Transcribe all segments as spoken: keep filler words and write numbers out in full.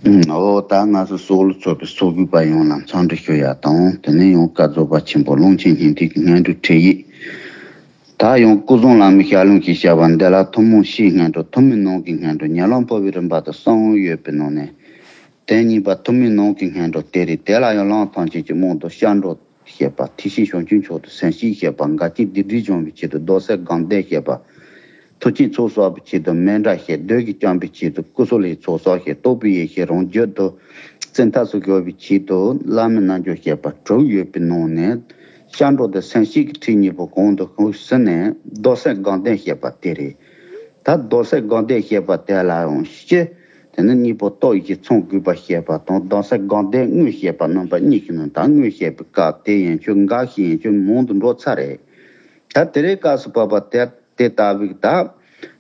འོ་ད་ང་ཚོ་སྲོག་བླུ་ཚོགས་པའི་ཚོགས་ཕུད་པ་ཡོངས་ལ་འཚམས་འདྲི་ཞུ་ཡ་དང་དེ་ནས་ཡང་བཀའ་རྫོགས་པ་ཆེན་པོ་ཀློང་ཆེན་སྙིང་ཐིག་གི་སྔོན་འགྲོའི་ཁྲིད་ཡིག་ད་ཡང་སྐུ་གསུང་བླ་མའི་ཞལ་ལུང་གིས་བཤད་པ་འདི་ལ་ཐུན་མོང་ཕྱིའི་སྔོན་འགྲོ་ཐུན་མིན་ནང་གི་སྔོན་འགྲོ་ཉམས་ལེན་འཕོ་བའི་རིམ་པ་དང་གསུམ་ཡོད་པའི་ནང་ནས། དེ་གཉིས་པ་ཐུན་མིན་ནང་གི་སྔོན་འགྲོ་དེ་རེད། དེ་ལ་ཡང་ལམ་ཐམས་ཅད་ཀྱི་རྨང་རྡོ་སྐྱབས་འགྲོ་བཤད་པ། ཐེག་ཆེན་བྱང་ཆུབ་མཆོག་ཏུ་སེམས་བསྐྱེད་བཤད་པ། འགལ་རྐྱེན་སྡིག་སྒྲིབ་སྦྱོང་བའི་ཆེད་དུ་རྡོར་སེམས་སྒོམ་བཟླས་བཤད་པ། མཐུ་ཆེན་ཚོགས་གསོག་པའི་ཆེད་དུ་མཎྜལ་བཤད། བདུད་ཀྱི་བཅོམ་པའི་ཆེད་དུ་ཀུ་སུ་ལའི་ཚོགས་གསོག་བཤད། རྟོགས་པའི་ཡེ་ཤེས་རང་རྒྱུད་དུ་བཙན་ཐབས་སུ་འགྱུར་བའི་ཆེད་དུ་བླ་མའི་རྣལ་འབྱོར་བཤད་པ་དྲུག་ཡོད་པའི་ནང་ནས། སྐྱབས་འགྲོ་དང་སེམས་བསྐྱེད་ཀྱི་ཁྲིད་གཉིས་པོ་གོང་དུ་ཞུས་ཟིན་ནས་རྡོར་སེམས་སྒོམ་བཟླས་བཤད་པ་དེ་རེད། ད་རྡོར་སེམས་སྒོམ་བཟླས་བཤད་པ་དེ་ལ་ཡང་སྤྱི། དེ་ནི་གཉིས་པོ་རྟོགས་ཡེ་ཤེས་ཚང་དགོས་པ་བཤད་པ་དང་རྡོར་སེམས་སྒོམ་བཟླས་དངོས་བཤད་པ་རྣམ་པ་གཉིས་ཀྱི་ནང་ད་དངོས་བཤད་པའི་སྐབས་དེ་ཡན་ཆོད་འགའ་ཞིག་ཡན་ཆོད་མང་དུ་འགྲོ་ཚར་རེད། ད་དེ་རིང་སྐབས་སུ་བབ་པ་དེ་དེ་ལྟ་བུའི་ད།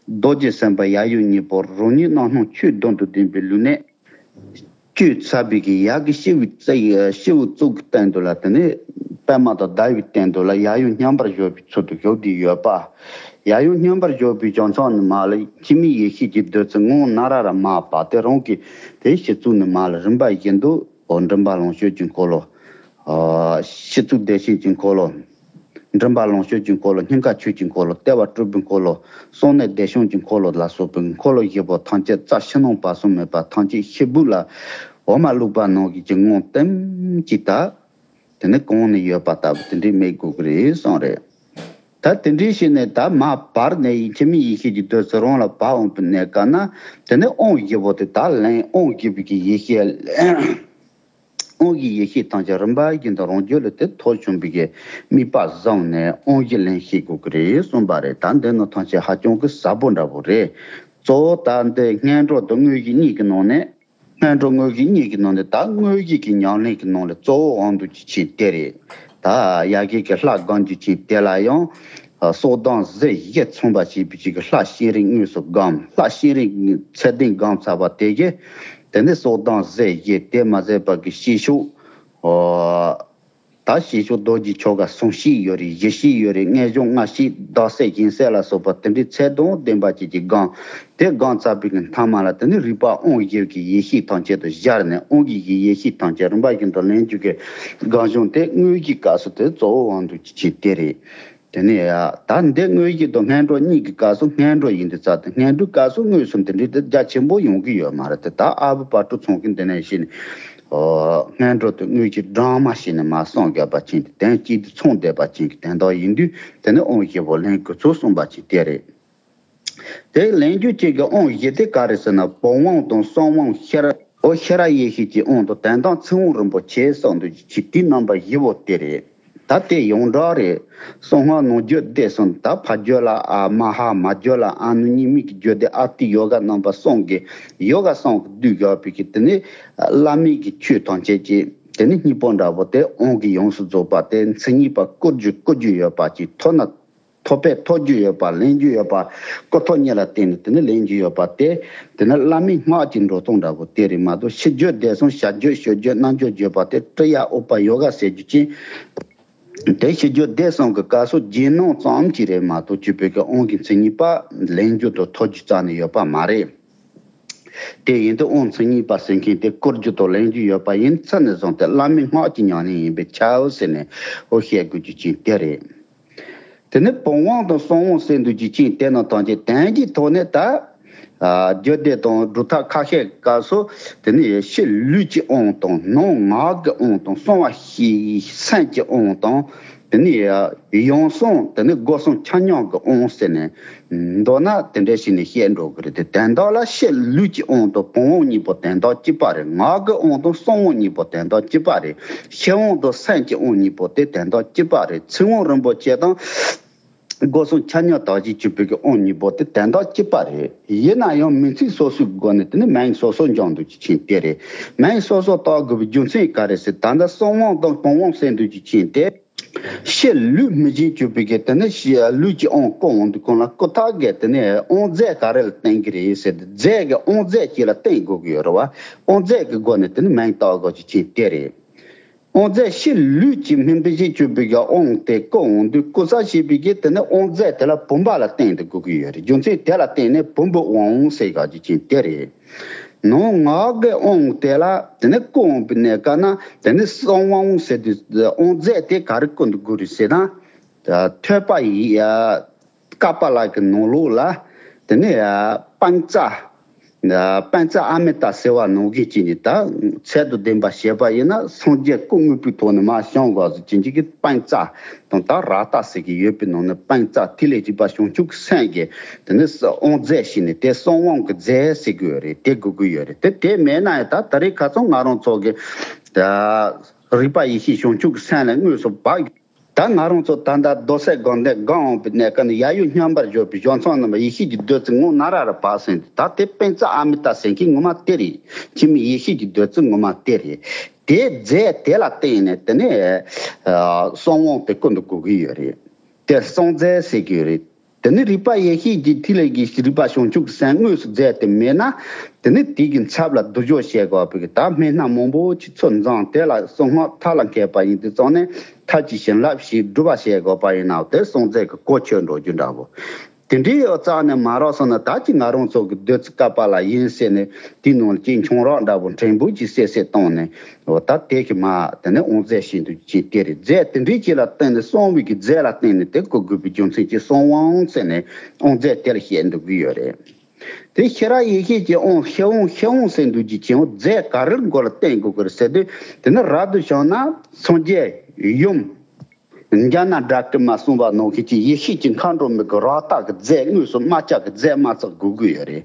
རྡོ་རྗེ་སེམས་དཔའ་ཡབ་ཡུམ་གཉིས་པོ་རང་ཉིད་རྣམ་སྣང་ཆོས་བདུན་དང་ལྡན་པའི་ལུས་གནད། བཅོས་ཚར་བའི་གི་ཡབ་ཀྱི་སྤྱི་བོའི་རྩེ་ཡི་སྤྱི་བོའི་གཙུག་གི་སྟེང་དུ་ལ་དེ་ནས་པདྨ་དང་ཟླ་བའི་སྟེང་དུ་ལ་ཡབ་ཡུམ་མཉམ་པར་བཞག་པའི་ཚུལ་དུ་བཞུགས་ཏེ་ཡོད་པ། ཡབ་ཡུམ་མཉམ་པར་བཞག་པའི་བྱང་ཕྱོགས་ནས་མར་ལ་འཆི་མེད་ཡེ་ཤེས་ཀྱི་བདུད་རྩི་ངང་ན་ར་ར་མར་བབས་ཏེ་རང་གི་དེའི་སྤྱི་གཙུག་ནས་མར་ལ་རིམ་པ་བཞིན་དུ་འོ་མགྲིན་པ་ལོངས་སྤྱོད་ཀྱི་འཁོར་ལོ། ཨ་སྤྱི་གཙུག་བདེ་ཆེན་གྱི་འཁོར་ལོ། མགྲིན་པ་ལོངས་སྤྱོད་ཀྱི་འཁོར་ལོ། སྙིང་ག་ཆོས་ཀྱི་འཁོར་ལོ། ལྟེ་བ་སྤྲུལ་པའི་འཁོར་ལོ། གསང་གནས་བདེ་ཤོམ་གྱི་འཁོར་ལོ་ལ་སོགས་པའི་འཁོར་ལོ་བཞི་པོ་ཐམས་ཅད་རྩ་ཕྱི་ནང་བར་གསུམ་མེད་པ་ཐམས་ཅད་ཤེལ་སྦུག་ལ་འོ་མ་བླུགས་པ་ནང་བཞིན་གྱི་ངང་ལྟེམ་གྱིས་ད། དེ་ནི་གང་ནས་ཡོད་པ་ལྟ་བུ་དེ་འདྲའི་མེད་དགོས་ཀྱི་རེད་གསུངས་རེད། ད་དེ་འདྲའི་ཞིག་ནས་ད་མར་བབས་ནས་འཆི་མེད་ཡེ་ཤེས་ཀྱི་བདུད་རྩི་རང་ལ་བབས་འོང་པའི་གནས་སྐབས་ན་དེ་ནི་དབང་བཞི་པོ་དེ་ད་ལན་དབང་བཞི་པོ་གི་ཡེ་ཤེས། དབང་གི་ཡེ་ཤེས་ཐམས་ཅད་རིམ་པ་བཞིན་དུ་རང་རྒྱུད་ལ་དེ་ཐོབ་བྱུང་བའི་གི་དམིགས་པ་བཟུང་ནས་དབང་བཞི་ལེན་ཤེས་དགོས་ཀྱི་རེད་གསུངས་པ་རེད། ད་འདི་ནི་ཐམས་ཅད་ཧ་ཅང་གི་ཟབ་པོ་འདྲ་པོ་རེད། གཙོ་བོ་ད་འདི་སྔོན་འགྲོ་དང་དངོས་གཞི་གཉིས་ཀྱི་ནང་ནས་སྔོན་འགྲོ་དངོས་གཞི་གཉིས་ཀྱི་ནང་ནས་ད་དངོས་གཞི་གི་ཉམས་ལེན་གྱི་ནང་ལ་གཙོ་བོ་དབང་དུ་བྱེད་ཆེན་དེ་རེད། ད་ཡ་གི་གི་ལྷ་སྒོམ་རྒྱུ་ཆེན་དེ་ལ་ཡང་། སྲོག་དང་ཟས་བཞི་མཚུངས་པ་བྱེད་པའི་ཅིག་གི་ལྷ་ཤེས་རིག་དངོས་སུ་བསྒོམ། ལྷ་ཤེས་རིག་ཚད་ལྡན་བསྒོམ་ཚར་བ་དེ་གིས། དེ་ནས་སྲོག་དང་ཟས་བཞི་དེ་མ་ཟད་པ་གི་བྱེད་ཕྱོགས། ཨོ། ད་བྱེད་ཕྱོགས་རྡོ་རྗེ་ཆོ་ག་གསུམ་བཤད་ཡོད་རེད། བཞི་བཤད་ཡོད་རེད། རྔན་གཞུང་ལྔ་བཤད། བདག་སྲིད་གཞན་སྲིད་ལ་སོགས་པ་དེ་འདྲའི་ཚད་དང་ལྡན་པ་ཅིག་གི་བསྒོམ། དེ་བསྒོམ་ཚར་བའི་གི་མཐའ་མ་ལ་དེ་ནས་རིག་པ་དབང་བཞི་གི་ཡེ་ཤེས་ཐམས་ཅད་དུ་སྦྱར་ནས་དབང་གི་ཡེ་ཤེས་ཐམས་ཅད་རིམ་པ་བཞིན་དུ་ལེན་རྒྱུ་གི་སྒོམ་བྱུང་དེ་དངོས་གཞིའི་སྐབས་སུ་དེ་གཙོ་བོ་དབང་དུ་བྱེད་ཆེན་དེ་རེད། དེ་ནས་ཡ། ད་འདི་དངོས་གཞི་དང་སྔོན་འགྲོ་གཉིས་ཀྱི་སྐབས་སུ་སྔོན་འགྲོ་ཡིན་དུས་ཙང་དེ་སྔོན་འགྲོའི་སྐབས་སུ་དངོས་སུ་འདི་འདྲའི་དེ་རྒྱ་ཆེན་པོ་ཡོང་གི་ཡོད་མ་རེད་དེ། ད་ཨ་བུ་བར་དུ་ཚང་གི་འདི་ནས་བཤད་ནས། ཨོ། སྔོན་འགྲོ་དང་དངོས་གཞི་སྦྲགས་མ་བྱས་ནས་མར་གསུམ་བརྒྱབ་པ་ཅན་དེ་དོན་གཅིག་ཏུ་ཚང་བསྡད་པ་ཅན་གྱི་དོན་དག་ཡིན་དུས་དེ་ནི་དབང་བཞི་པོ་ལེན་དགོས་ཚུལ་གསུངས་པ་ཅན་དེ་རེད། དེ་ལེན་རྒྱུ་གཅིག་གི་དབང་བཞི་དེ་ག་རེ་ཟེར་ན་བུམ་དབང་དང་གསང་དབང་ཤེར། ཨོ་ཤེས་རབ་ཡེ་ཤེས་ཀྱི་དབང་དང་དོན་དམ་ཚིག་དབང་རིན་པོ་ཆེ་གསུམ་དུ་ཅིག་དེའི་རྣམ་པ་བཞི་པོ་དེ་རེད། ད་དེ་ཡོངས་གྲགས་རེད། གསང་སྔགས་ནང་རྒྱུད་སྡེ་གསུམ་ད་ཕ་རྒྱུད་ལ་ཨ་མ་ཧ་མ་རྒྱུད་ལ་ཨ་ནུ་གཉིས་མེད་ཀྱི་རྒྱུད་སྡེ་ཨ་ཏི་ཡོ་ག་རྣམ་པ་གསུམ་གྱི་ཡོ་ག་གསུམ་གྱི་བསྡུས་བཞག་པའི་གི་དེ་ནི་བླ་མེད་ཀྱི་ཆོས་ཐམས་ཅད་ཀྱི་དེ་ནི་སྙིང་པོ་འདྲ་པོ་དེ་དབང་གིས་ཡོངས་སུ་རྫོགས་པ་དེ་མཚན་ཉིད་པ་བཀུར་རྒྱུ་བཀུར་རྒྱུ་ཡོད་པ་ཅིག་ཐོབ་ན། ཐོབ་པས་ཐོབ་རྒྱུ་ཡོད་པ་ལེན་རྒྱུ་ཡོད་པ། སྐུ་ཐོབ་གཉིས་ལ་བརྟེན་ནས་དེ་ནི་ལེན་རྒྱུ་ཡོད་པ་དེ། དེ་ནི་བླ་མའི་སྔགས་ཀྱི་འགྲོ་སྟངས་འདྲ་པོ་དེ་རེད་མ་གཏོགས་ཕྱི་རྒྱུད་སྡེ་གསུམ་བྱ་རྒྱུད་སྤྱོད་རྒྱུད་རྣལ་འབྱོར་བརྗོད་པ་དེ་ཀྲི་ཡ་ཨུ་པ་ཡོ་ག་ཟེར་རྒྱུ་ཅན། དེ་ཕྱི་རྒྱུད་སྡེ་གསུམ་གྱི་སྐབས་སུ་རྗེས་གནང་ཙམ་གྱིས་རེད་མ་གཏོགས་སྤྱི་པའི་གི་དབང་གི་མཚན་ཉིད་པ་ལེན་རྒྱུ་དང་ཐོབ་རྒྱུ་རྩ་ནས་ཡོད་པ་མ་རེད། དེ་ཡིན་དུས་དབང་མཚན་ཉིད་པ་ཟེར་མཁན་དེ་བཀུར་རྒྱུ་དང་ལེན་རྒྱུ་ཡོད་པ་ཡིན་ཚུལ་ནས་བཟུང་སྟེ་བླ་མའི་སྔགས་ཀྱི་ཉམས་ལེན་ཡིན་པས་ཁྱབ་ཟེར་ནས་འོ་བཤད་དགོས་རྒྱུ་ཅན་དེ་རེད། དེ་ནས་བུམ་དབང་དང་གསང་དབང་ཟེར་འདུག་རྒྱུ་ཅན་དེ་རྣམས་ཐམས་ཅད་དོན་གྱི་ཐོག་ནས་ད། ཨ་རྒྱུད་སྡེ་དང་སྒྲུབ་ཐབས་ཁ་ཤས་སྐབས་སུ་དེ་ནས་ཕྱི་ལུས་ཀྱི་དབང་དང་ནང་ངག་གི་དབང་དང་གསང་བ་ཤེས་སེམས་ཀྱི་དབང་དང་དེ་ནས་ཡང་གསང་དེ་ནས་སྒོ་གསུམ་ཆ་མཉམ་གྱི་དབང་ཟེར་ནས་མདོར་ན་དེ་འདྲ་བྱས་ནས་བཤད་འགྲོ་གི་རེད་དེ། དོན་དག་ལ་ཕྱི་ལུས་ཀྱི་དབང་དང་བུམ་དབང་གཉིས་པོ་དོན་དག་གཅིག་པ་རེད། ངག་གི་དབང་དང་གསང་དབང་གཉིས་པོ་དོན་དག་གཅིག་པ་རེད། ཕྱི་དབང་དང་སེམས་ཀྱི་དབང་གཉིས་པོ་དེ་དོན་དག་གཅིག་པ་རེད། ཚིག་དབང་རིན་པོ་ཆེ་དང་། སྒོ་གསུམ་ཆ་མཉམ་དག་བྱེད་སྤྱོད་པའི་གི་དབང་གཉིས་པོ་དེ་དོན་དག་གཅིག་པ་རེད། ཡིན་ན་ཡང་མིང་ཚིག་སོ་སོའི་སྒོ་ནས་དེ་ནི་མིང་སོ་སོ་འབྱུང་འདུག་ཅི་ཆེན་དེ་རེད། མིང་སོ་སོ་བཏགས་དགོས་པའི་རྒྱུ་མཚན་ག་རེ་ཟེར། ད་ལྟ་གསང་དབང་དང་བུམ་དབང་ཟེར་འདུག་ཅི་ཆེན་དེ། ཕྱི་ལུས་མི་བཞིན་སྤྱོད་པའི་གི་དེ་ནི་ཕྱི་ལུས་ཀྱི་དབང་བསྐུར་འོང་དུས་ཁོང་ལ་སྐུ་ཐག་གི་དེ་ནི་དབང་རྫས་ག་རེ་ལ་བརྟེན་གི་རེད་ཟེར་ཏེ་རྫས་ཀྱི་དབང་རྫས་ཅིག་ལ་བརྟེན་དགོས་ཀྱི་ཡོད་རེད་བ། དབང་རྫས་ཀྱི་སྒོ་ནས་དེ་ནི་མིང་བཏགས་དགོས་ཅི་ཆེན་དེ་རེད། དབང་རྫས་ཕྱི་ལུས་ཀྱི་སྨིན་པའི་གཞི་གཅོད་པའི་གི་དབང་དེ་བསྐུར་འོང་དུས་བསྐུར་ས་བྱེད་པའི་གི་དེ་ནི་དབང་རྫས་དེ་ལ་བུམ་པ་ལ་བརྟེན་ཏེ་བསྐུར་གི་ཡོད་རེད། རྒྱུ་མཚན་དེ་ལ་བརྟེན་ནས་བུམ་པའི་དབང་ཟེར་ག་རྒྱུ་ཅན་དེ་རེད། ནང་ངག་གི་དབང་དེ་ལ་དེ་ནི་བཀོད་འོང་པའི་གནས་སྐབས་ན་དེ་ནི་གསང་དབང་ཟེར་དུས་དབང་རྫས་དེ་ག་རེ་བཀོད་འདུག་དགོས་རེད་ཟེར་ན། ཐོས་པ་ཡི་ཀ་པ་ལ་གི་ནང་ལོགས་ལ་དེ་ནི་པཉྩ། པཉྩ་ཨ་མི་ཏ་ཟེར་བ་ནང་གི་ཅིག་ནི་ད་ཚད་དང་ལྡན་པ་བྱས་པ་ཡིན་ན་སངས་རྒྱས་སྐུ་དངོས་པོའི་ཐོག་ནས་མར་བྱུང་བ་ཟེར་ཅིག་གི་པཉྩ་དང་ད་རཀྟ་ཟེར་གི་ཡོད་པའི་ནང་ནས་པཉྩ་ཐིག་ལེ་བཞི་པ་བྱང་ཆུབ་ཀྱི་སེམས་ཀྱི་དེ་ནི་དབང་རྫས་ཤིག་ནི་དེ་གསང་དབང་གི་རྫས་ཟེར་གི་ཡོད་རེད། དེ་དགོས་ཀྱི་ཡོད་རེད། དེ་དེ་མེད་ན་ཡང་ད་ད་རེས་ཁ་སང་ང་རང་ཚོ་གི་ད་རིག་པ་ཡེ་ཤེས་བྱང་ཆུབ་ཀྱི་སེམས་ལ་དངོས་སུ་བབས། ད་ང་རང་ཚོ་ད་ལྟ་མདོ་སྡེ་དགོངས་དོན་སྒོམ་འོང་པའི་གནས་སྐབས་ནས་ཡ་ཡུལ་མཉམ་པར་བཞག་པའི་གཞུང་ཚང་རྣམ་པ་ཡེ་ཤེས་ཀྱི་བདུད་རྩི་ངོ་ན་ར་ར་བབས་ཟིན། ད་དེ་པཉྩ་ཨ་མི་ཏ་ཟེར་མཁན་ངོ་མ་དེ་རེད། སྤྱི་མི་ཡེ་ཤེས་ཀྱི་བདུད་རྩི་ངོ་མ་དེ་རེད། དེ་རྫས་དེ་ལ་བརྟེན་ནས་དེ་ནས་གསང་དབང་དེ་བཀོད་འདུག་དགོས་ཀྱི་ཡོད་རེད། དེ་གསང་རྫས་ཟེར་གྱི་ཡོད་རེད། དེ་ནི་རིག་པ་ཡེ་ཤེས་ཀྱི་ཐིག་ལེ་གི་རིག་པ་བྱང་ཆུབ་ཀྱི་སེམས་དངོས་སུ་རྫས་དེ་མེད་ན། དེ་ནི་དེ་གི་ཚབ་ལ་སྡུག་སྦྱོང་བྱེད་དགོས་པའི་ད་སྨན་སྣ་མང་པོ་ཅིག་ཚུར་འཛིན་དེ་ལ་གསང་སྔགས་མཐའ་ལ་མཁས་པ་ཡིན་དུས་ཙང་ནས་མཐའ་ཅིག་བྱིན་རླབས་ཤིག་སྒྲུབ་པ་བྱེད་དགོས་པ་ཡིན་ན་དེ་གསང་རྫས་ཀྱི་གོ་ཆོད་འགྲོ་རྒྱུ་འདྲ་བོ། དེ་འདྲའི་ཡོད་ཙང་ནས་མ་རག་སོང་ན་ད་ཅི་ང་རང་ཚོ་གི་བདུད་རྩི་ཀ་པ་ལ་ཡིན་ཟེར་ནས་དེའི་ནང་ལ་ཅིག་ཆང་རག་འདྲ་བོ་ཕྲན་བུ་ཅིག་བསྲེས་བསྲེས་བཏང་ནས། འོ་ད་དེ་གི་མ་དེ་ནས་དབང་རྫས་ཤིག་འདུག་ཅེས་དེ་རེད། རྫས་དེ་འདྲའི་ཅིག་ལ་བརྟེན་ནས་གསང་བའི་གི་རྫས་ལ་བརྟེན་ནས་དེ་བཀོད་དགོས་པའི་རྒྱུ་མཚན་གྱིས་གསང་དབང་ཟེར་ནས་དབང་རྫས་དེ་ལ་བཤད་འདུག་གི་ཡོད་རེད། དེ་ཤེས་རབ་ཡེ་ཤེས་ཀྱི་དབང་ཤེས་དབང་ཤེས་དབང་ཟེར་འདུག་ཅེས་ཀྱི་རྫས་ག་རེ་མགོ་ལ་བརྟེན་དགོས་ཀྱི་རེད་ཟེར་དུས་དེ་ནི་རབ་ཏུ་བྱུང་ན་སངས་རྒྱས་ཡུམ། འཇམ་དབྱངས་གྲགས་པས་མ་གསུངས་པ་ནང་བཞིན་གྱི་ཡེ་ཤེས་ཀྱི་མཁའ་འགྲོ་མའི་གི་རཀྟ་གི་རྫས་དངོས་སུ་རྨ་བྱ་གི་རྫས་མ་ཚང་དགོས་ཀྱི་ཡོད་རེད།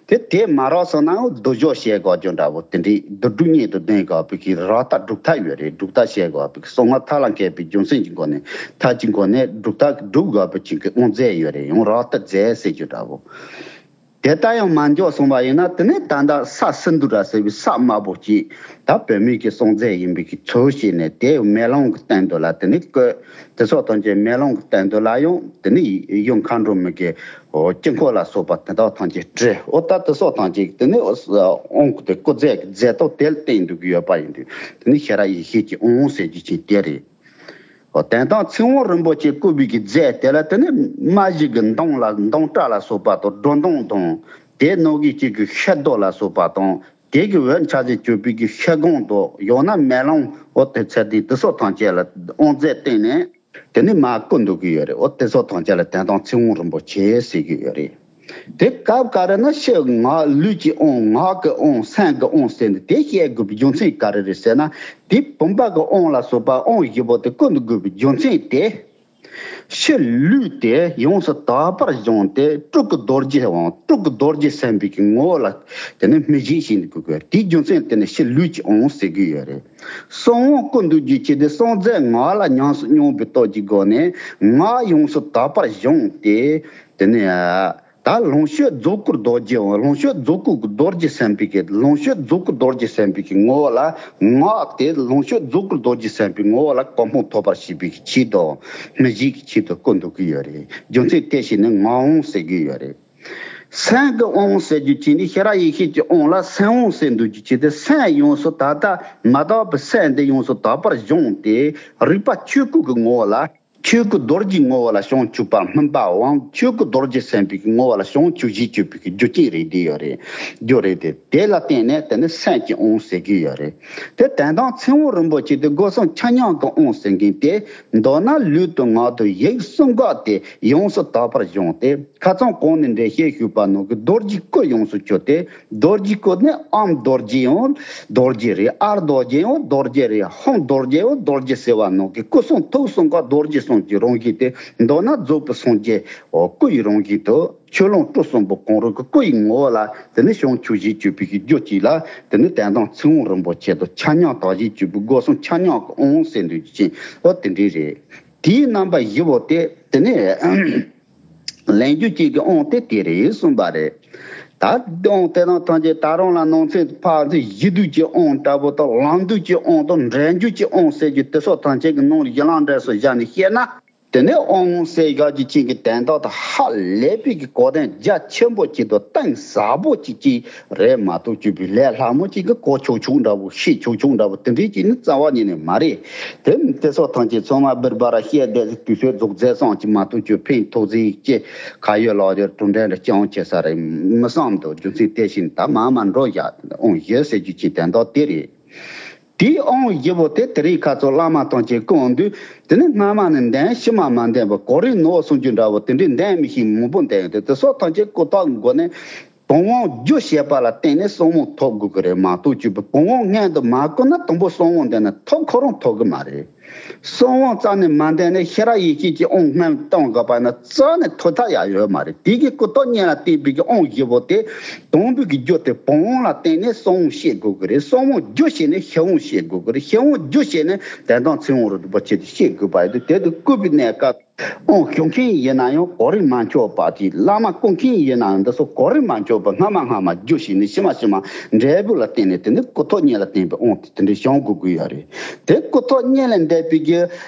དེ་དེ་མ་རག་སོང་ན་སྡུག་སྦྱོང་བྱེད་དགོས་རྒྱུ་འདྲ་བོ་དེ་འདྲའི་བདུད་སྒྲུབ་གཉེན་དུ་ལྡན་དགོས་པའི་གི་རཀྟ་སྒྲུབ་ཐབས་ཡོད་རེད། སྒྲུབ་ཐབས་བྱེད་དགོས་པའི་གི་གསང་སྔགས་མཐའ་ལ་མཁས་པའི་རྒྱུ་མཚན་གྱི་སྒོ་ནས་མཐའ་གཅིག་སྒོ་ནས་སྒྲུབ་ཐབས་སྒྲུབ་དགོས་པའི་ཅིག་གི་དབང་རྫས་ཡོད་རེད། ཡང་རཀྟ་རྫས་ཟེར་རྒྱུ་འདྲ་བོ། དེ་ལྟར་ཡང་མ་འཇོག་སོང་བ་ཡིན་ན་དེ་ནས་ད་ལྟ་ས་སིནྡྷུ་ར་ཟེར་བའི་ས་དམར་པོ་ཅིག་ད་བོད་མི་གི་གསང་རྫས་ཡིན་པའི་གི་ཚུལ་བྱས་ནས་དེ་མེ་ལོང་གི་སྟེང་དུ་ལ་དེ་ནས་བཀོད། དེ་སོགས་ཐམས་ཅད་མེ་ལོང་གི་སྟེང་དུ་ལ་ཡང་དེ་ནས་ཡུམ་མཁའ་འགྲོ་མའི་གི་དཀྱིལ་འཁོར་ལ་སོགས་པ་དེ་དག་ཐམས་ཅད་བྲི། འོ་ད་དེ་སོགས་ཐམས་ཅད་དེ་ནས་དབང་དེ་བཀོད་རྫས་ཀྱི་རྫས་ཐོག་དེ་ལ་བརྟེན་འདུག་གི་ཡོད་པ་ཡིན་དུས་དེ་ནས་ཤེས་རབ་ཡེ་ཤེས་ཀྱི་དབང་ཟེར་རྒྱུ་ཅིག་དེ་རེད། དོན་དམ་ཚིག་དབང་རིན་པོ་ཆེ་བཀོད་པའི་གི་རྫས་དེ་ལ་དེ་ནི་རྨ་བྱའི་གི་མདོངས་ལ་མདོངས་སྐྲ་ལ་སོགས་པ་དང་སྒྲོ་མདོངས་དང་དེ་ནང་གི་གཅིག་གི་ཤེལ་རྡོ་ལ་སོགས་པ་དང་དེ་གི་འོད་འཆར་ཅན་གྱུར་པའི་གི་ཤེལ་སྒོང་དང་ཡང་ན་མེ་ལོང་འོ་དེ་ཚད་དེ་དེ་སོགས་ཐམས་ཅད་ལ་དབང་རྫས་བརྟེན་ནས་དེ་ནི་མ་བཀོད་འདུག་གི་ཡོད་རེད། འོ་དེ་སོགས་ཐམས་ཅད་ལ་དོན་དམ་ཚིག་དབང་རིན་པོ་ཆེ་ཟེར་གི་ཡོད་རེད། དེ་སྐབས་ག་རེ་ན་ཕྱི་ངག་ལུས་ཀྱི་དབང་ངག་གི་དབང་སེམས་ཀྱི་དབང་ཟེར་ནས་དེ་བཤད་དགོས་པའི་རྒྱུ་མཚན་ག་རེ་རེད་ཟེར་ན། དེ་བུམ་པ་གི་དབང་ལ་སོགས་པ་དབང་བཞི་པོ་དེ་བཀོད་དགོས་པའི་རྒྱུ་མཚན་དེ། ཕྱི་ལུས་དེ་ཡོངས་སུ་དག་པར་བྱུང་སྟེ་སྤྲུལ་སྐུ་རྡོ་རྗེ་དབང་སྤྲུལ་སྐུ་རྡོ་རྗེ་སེམས་དཔའི་གི་ངོ་བོ་ལ་དེ་ནི་མི་བཞེད་ཞིང་དགོས་དགོས་དེའི་རྒྱུ་མཚན་དེ་ནི་ཕྱི་ལུས་ཀྱི་དབང་ཟེར་གི་ཡོད་རེད། གསང་དབང་བཀོད་འདུག་རྒྱུ་ཆེ་དེ་གསང་རྫས་ངག་ལ་ཉམས་སུ་མྱོང་བའི་སྟོབས་ཀྱི་སྒོ་ནས་ངག་ཡོངས་སུ་དག་པར་བྱུང་སྟེ། དེ་ནས་ད་ལོངས་སྤྱོད་རྫོགས་སྐུ་རྡོ་རྗེ་འོང་། ལོངས་སྤྱོད་རྫོགས་སྐུ་རྡོ་རྗེ་སེམས་དཔའི་གི་ལོངས་སྤྱོད་རྫོགས་སྐུ་རྡོ་རྗེ་སེམས་དཔའི་གི་ངོ་བོ་ལ་ངག་དེ་ལོངས་སྤྱོད་རྫོགས་སྐུ་རྡོ་རྗེ་སེམས་དཔའི་ངོ་བོ་ལ་གོ་འཕང་ཐོབ་པར་བྱེད་པའི་གི་ཆེད་དུ་མི་བཞེད་ཀྱི་ཆེད་དུ་བཀོད་འདུག་གི་ཡོད་རེད། རྒྱུ་མཚན་དེ་བྱས་ནས་ངག་དབང་ཟེར་གི་ཡོད་རེད། སེམས་ཀྱི་དབང་ཟེར་རྒྱུ་ཅིག་ནི་ཤེས་རབ་ཡེ་ཤེས་ཀྱི་དབང་ལ་སེམས་དབང་ཟེར་འདུག་རྒྱུ་ཅིག་དེ་སེམས་ཡོངས་སུ་ད་ལྟ་མ་དག་པའི་སེམས་འདི་ཡོངས་སུ་དག་པར་བྱུང་སྟེ་རིག་པ་ཆོས་སྐུ་གི་ངོ་བོ་ལ། ཆོས་སྐུ་རྡོ་རྗེའི་ངོ་བོ་ལ་བྱང་ཆུབ་པ་སྨིན་པ་འོང་། ཆོས་སྐུ་རྡོ་རྗེ་སེམས་དཔའི་ངོ་བོ་ལ་བྱང་ཆུབ་ཞེས་བརྗོད་པའི་རྒྱུ་རྐྱེན་རེད་དེ་ཡོད་རེད། རྒྱུ་རེད་དེ། དེ་ལ་བརྟེན་ནས་དེ་ནི་སེམས་ཀྱི་དབང་ཟེར་གྱི་ཡོད་རེད། དེ་དོན་དམ་ཚིག་དབང་རིན་པོ་ཆེ་དེ་སྒོ་གསུམ་ཆ་མཉམ་གྱི་དབང་ཟེར་མཁན་དེ། མདོར་ན་ལུས་དང་ངག་དང་ཡིད་གསུམ་ཀ་དེ་ཡོངས་སུ་དག་པར་བྱུང་སྟེ། ཁ་སང་གོང་ནས་འགྲེལ་བཤད་ཞུས་པ་ནང་གི་རྡོ་རྗེའི་སྐུ་ཡོངས་སུ་གྱུར་ཏེ། རྡོ་རྗེའི་སྐུ་ནི་ཨམ་རྡོ་རྗེ་ཡང་རྡོ་རྗེ་རེད། ཨ་རྡོ་རྗེ་ཡང་རྡོ་རྗེ་རེད། ཧཱུྃ་རྡོ་རྗེ་ཡང་རྡོ་རྗེ་ཟེར་བ་ནང་གི་སྐུ་གསུང་ཐུགས་གསུམ་ཀ་རྡོ་རྗེ་གསུམ་གྱི་རང་བཞིན་དེ། མདོར་ན་རྫོགས་པའི་སངས་རྒྱས་སྐུ་ཡི་རང་བཞིན་དུ་ཆོས་ལོངས་སྤྲུལ་གསུམ་པོ་གང་རུང་གི་སྐུ་ཡི་ངོ་བོ་ལ་དེ་ནི་བྱང་ཆུབ་ཞེས་བརྗོད་པའི་རྒྱུ་གཅིག་ལ་དེ་ནི་དོན་དམ་ཚིག་དབང་རིན་པོ་ཆེ་དང་ཆ་མཉམ་དག་ཞེས་བརྗོད་པའི་སྒོ་གསུམ་ཆ་མཉམ་གྱི་དབང་ཟེར་འདུག་ཅིང་འོ་དེ་འདྲའི་རེད། དེའི་རྣམ་པ་བཞི་པོ་དེ་དེ་ནི། ལེན་རྒྱུ་གཅིག་གི་དབང་དེ་དེ་རེད་གསུངས་པ་རེད། ད་དབང་དེ་དང་ཐམས་ཅད་ད་རུང་ལ་ནང་ཚན་དུ་ཕར་ཚུར་གཞི་དུས་ཀྱི་དབང་ལྟ་བུ་དང་ལམ་དུས་ཀྱི་དབང་དང་འབྲས་རྒྱུ་གྱི་དབང་ཟེར་རྒྱུ་དེ་སོགས་ཐམས་ཅད་ཀྱི་ནང་ལ་གཞི་ལམ་འབྲས་སུ་བཞག་ནས་བཤད་ན། དེ་ནས་ཨོང་ཟེར་ཡག་གི་ཅིག་གི་དན་རྟགས་དེ་ཧ་ལས་པའི་གི་གོ་དོན་རྒྱ་ཆེན་པོ་ཅིག་དང་གཏིང་ཟབ་པོ་ཅིག་ཅིག་རེད་མ་གཏོགས་ཅིག་པའི་ལས་སླ་མོ་ཅིག་གི་གོ་ཆོག་ཆོག་འདྲ་བོ་ཤེས་ཆོག་ཆོག་འདྲ་བོ་དེ་འདྲའི་ཅིག་ནི་རྩ་བ་ཉིད་ནས་མ་རེད། དེ་དེ་སོགས་ཐམས་ཅད་ཚང་མ་སྦིར་བ་ར་བཤད་བསྡད་དུས་ཚོད་རྫོགས་མཛད་སོང་ཅིག་མ་གཏོགས་ཅིག་ཕན་ཐོགས་ཟིག་ཅེས་ཁ་ཡོད་ལག་ཡོད་གྲུབ་འབྲས་འདྲ་སྐྱོང་བྱེད་ས་རེད་མི་བསམ་འདུག་རྒྱུ་མཚན་དེ་བཞིན་ད་མ་མ་འགྲོ་བཞག་ཨོང་ཡོད་ཟེར་རྒྱུ་ཅིག་དན་རྟགས་དེ་རེད། དེའི་ཨོང་བཞི་པོ་དེ་དེ་རིང་ཁ་ཚོ་བླ་མ་ཐམས་ཅད་སྐུ་འོང་དུས་དེ་ནི་སྔ་མ་ནས་འདོན་ཕྱི་མ་མ་འདོན་པ་གོ་རིམ་ནོར་སོང་རྒྱུ་འདྲ་བོ་དེ་འདྲའི་འདོན་མི་ཤེས་མང་པོ་འདོན་ཡོད་དེ་དེ་སོགས་ཐམས་ཅད་ཀུན་རྟོག་གི་སྒོ་ནས་བུམ་དབང་རྒྱུ་བྱས་པ་ལ་བརྟེན་ནས་གསང་བ་ཐོབ་དགོས་ཀྱི་རེད་མ་གཏོགས་ཅིག་པུ་བུམ་དབང་སྔོན་དུ་མ་བསྐུར་ན་དང་པོ་གསང་བ་འདོན་ན་ཐོབ་ཁོ་རང་ཐོབ་གི་མ་རེད། གསང་བ་རྩ་ནས་མ་འདོན་ནས་ཤེས་རབ་ཡེ་ཤེས་ཀྱི་དབང་སྔོན་གཏོང་དགོས་པ་ན་རྩ་ནས་ཐོབ་ཐབས་ཡང་ཡོད་མ་རེད། དེ་གི་ཀུན་རྟོག་གཉིས་ལ་བརྟེན་པའི་གི་དབང་བཞི་པོ་དེ་དང་པོའི་གི་རྒྱུ་དེ་བུམ་དབང་ལ་བརྟེན་ནས་གསང་བ་ཤེས་དགོས་ཀྱི་རེད། གསང་བ་རྒྱུ་བྱས་ནས་ཤེས་དབང་ཤེས་དགོས་ཀྱི་རེད། ཤེས་དབང་རྒྱུ་བྱས་ནས་དོན་དམ་ཚིག་དབང་རུ་སྒྲུབ་པ་བྱེད་དུ་ཤེས་དགོས་པ་ཡིན་དུས་དེ་དུ་བསྐུར་བའི་གནས་སྐབས་དབང་ཞུ་མཁན་ཡིན་ན་ཡང་གོ་རིམ་མ་འཆོལ་བ་ཅིག་བླ་མ་བསྐུར་མཁན་ཡིན་ན་ཡང་འདི་ཚོ་གོ་རིམ་མ་འཆོལ་བ་སྔ་མ་སྔ་མ་རྒྱུ་བྱས་ནས་ཕྱི་མ་ཕྱི་མ་འབྲས་བུ་ལ་བརྟེན་ནས་དེ་ནི་ཀུན་རྟོག་གཉིས་ལ་བརྟེན་པའི་དབང་དེ་དེ་འདྲའི་བྱུང་དགོས་ཀྱི་ཡོད་རེད། དེ་ཀུན་རྟོག་གཉིས་ལས་འདས་པའི་གི་